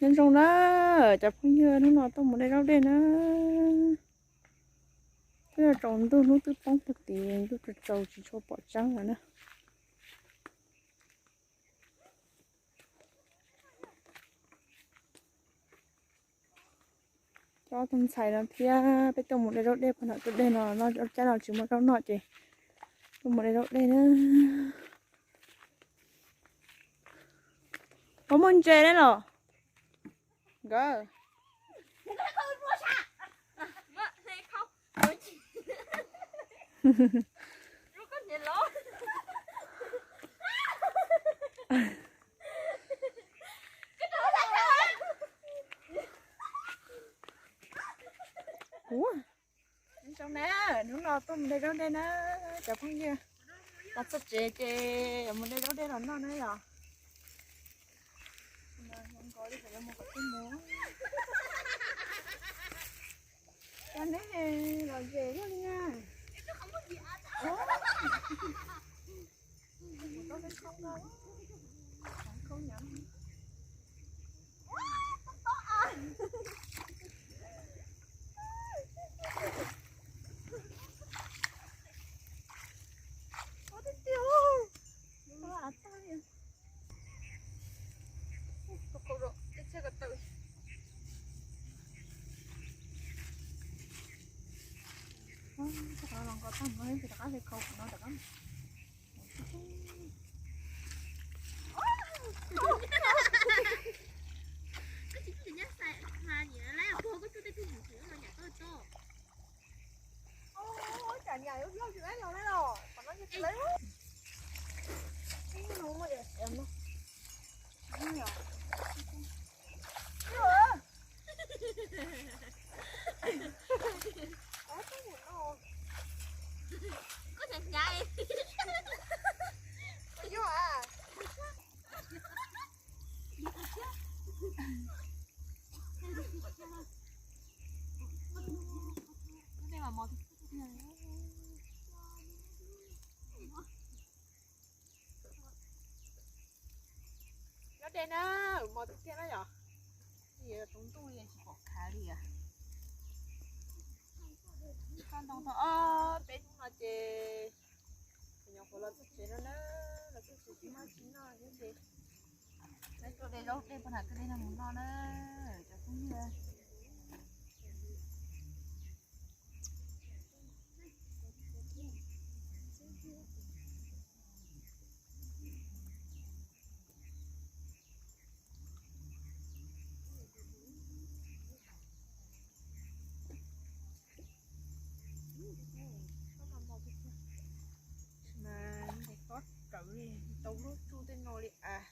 Nyob zoo na, cov phooj ywg, hnub no tuaj mus de zaub dej na. Twb yog tsaus ntuj, hnub twb poob puag tid, ntuj tsaus tsaus tsis tshua pom tseeb lawm na. Coj tus ntxhais no thiab peb tuaj mus de zaub dej puag nram tus dej no, no cab no tsis muaj zaub noj ces tuaj mus de zaub dej na. Puas muaj ntses ne los? Nkawd. Ua, zoo na, hnub no tuaj mus de zaub dej na, cov phooj ywg. Los txog tsev ces yuav mus de zaub dej los noj na yom. Cov neb los ze luaj li na. Nyob dej na, mos tiag tiag na yom. Tsaus ntuj li tsis pom khav li. Toj ntoo tau ob peb hnub no ces nyuam qhuav los txog tsev no na, los txog tsev tsis muaj tsis noj thiab ces peb tuaj de zaub dej puag nram tus dej no mus noj na, cov phooj ywg. Mas tob rawv li, tau lub tsuj tej no li as.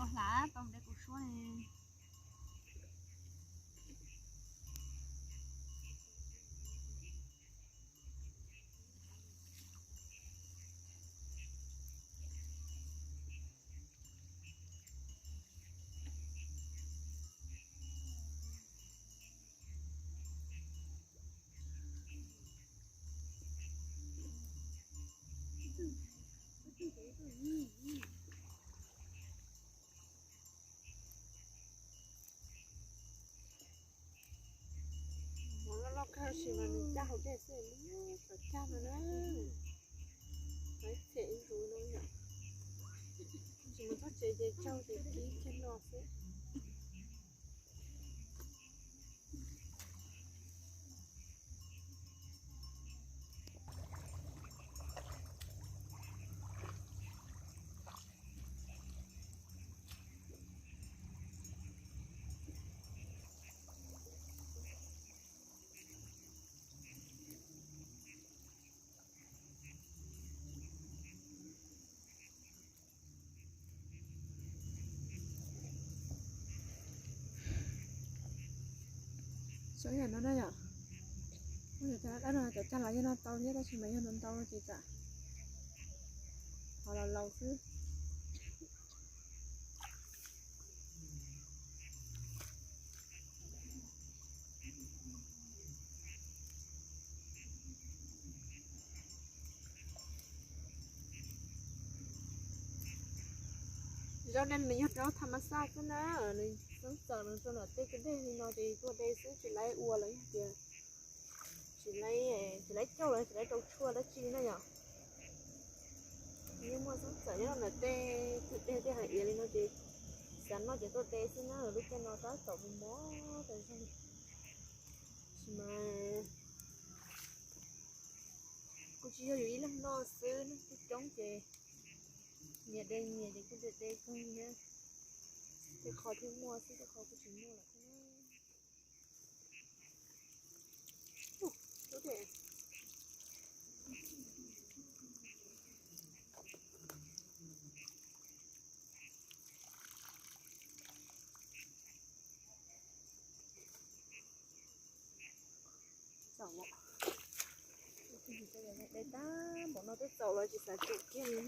Hlav tau de kuv suab ne. Mov loj loj kawg tab sis mas nws caj hauv dej xwb, txawm caj no na. Txhem ib ntsis no yom. Tsis mus txog tsev ces tsaug ces kib kiag no xwb. Xyov yam no na yom. Cov cag los yog no tau thiab tab sis mas yog no ntau ces tsam ho los laus xwb. Zaub dej nws yog zaub tham mas xaj xwb na, nws xeeb txawm nws rau nram tej kwj deg li no ces tuaj de xwb tsis laib ua los yog tias tsis laib, tsis laib cauj los tsis laib rau tshuaj dab tsi na yom. Yeej muaj xeeb txawm nyob nram tej kwj deg tej hais iav li no ces xav noj ces tuaj de xwb na, lub caij no tab tom mus mob tas zog. Tab sis mas kuv tsis yog yus ib leeg noj xwb, noj coob coob ces nyias de nyias ces kuj de de kawg thiab. Tej qho thiaj muaj xwb, tej qho kuj tsis muaj lawm thiab. Txaus, de tag npaum no twb txaus los tsis xav tsum kiag li.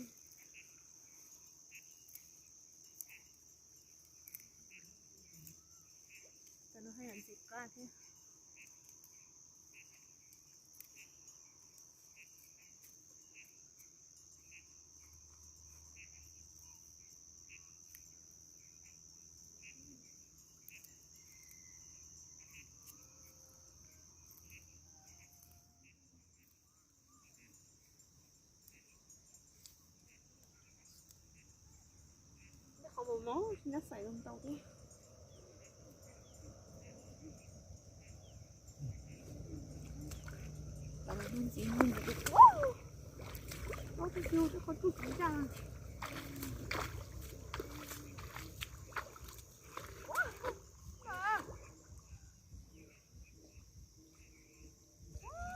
Cov no haj yam ntxim qab thiab. Qhov mos mos nyob xais zoo ntau thiab. Tab sis qhov tsuj tsuv ncaj.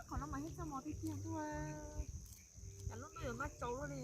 Qhov no mas yeej txaj mos tiag tiag tuaj. Cas lub ntuj yuav maj tsaus luaj li.